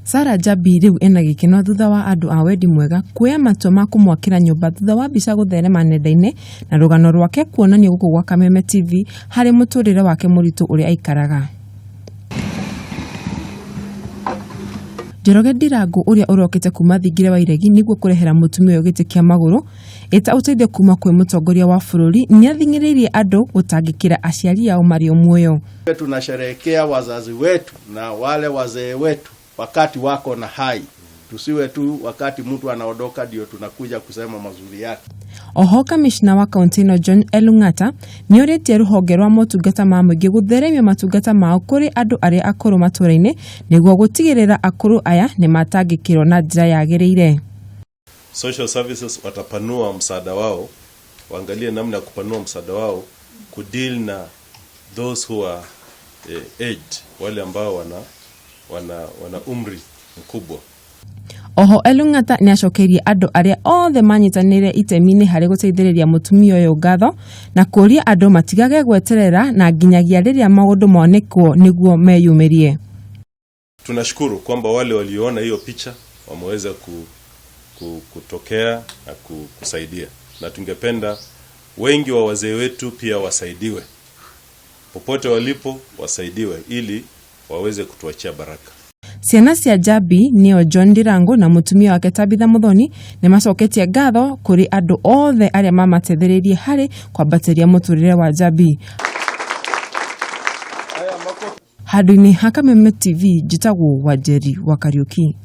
Sarah Njambi rĩu ena gĩkeno thutha wa andũ a wendi mwega kuoya matua ma kũmwakĩra nyũmba thutha wa mbica gũtherema nenda-inĩ na rũgano rwake kuonanio gũkũ gwa Kameme TV harĩ mũtũrĩre wake mũritũ ũrĩa aikaraga. Njoroge Ndirangu ũrĩa ũrokĩte kuma thingira wa iregi nĩguo kũrehera mũtumia ũyũ gĩtĩ kĩa magũrũ ĩta ũteithio kuma kwĩ mũtongoria wa bũrũri nĩathing'ĩrĩirie andũ gũtangĩkĩra aciari ao marĩ o muoyo. Tunasherehekea wazazi wetu na wale wazee wetu wakati wako na hai, tusiwe tu wakati mtu anaondoka ndio tunakuja kusema mazuri yake. Oho kamishna wa kaunti ĩno John Elung'ata nĩorĩtie rũhonge rwa motungata ma mũingĩ gũtheremia matungata mao kũrĩ andũ arĩa akũrũ matũra-inĩ nĩguo gũtigĩrĩra akũrũ aya nĩmatangĩkĩrwo na njĩra yagĩrĩire. Social services watapanua msaada wao, waangalie namna ya kupanua msaada wao kudeal na those who are aged, wale ambao wana umri mkubwa. Oho Elung'ata nĩacokeirie andũ arĩa othe manyitanĩire itemi-inĩ harĩ gũteithĩrĩria mũtumia ũyũ ngatho na kũria andũ matigage gweterera na nginyagia rĩrĩa maũndũ monekwo nĩguo meyumĩrie. Tunashukuru kwamba wale walioona hiyo picha wameweza kutokea na kusaidia, na tungependa wengi wa wazee wetu pia wasaidiwe popote walipo, wasaidiwe ili waweze kutuachia baraka. Ciana cia Njambi nĩo John Ndirangu na mũtumia wake Tabitha Muthoni nĩmacoketie ngatho kũrĩ andũ othe arĩa mamateithĩrĩirie harĩ kwambatĩria mũtũrĩre wa Njambi. Handũ-inĩ ha Kameme TV njĩtagwo Wanjeri wa Kariuki.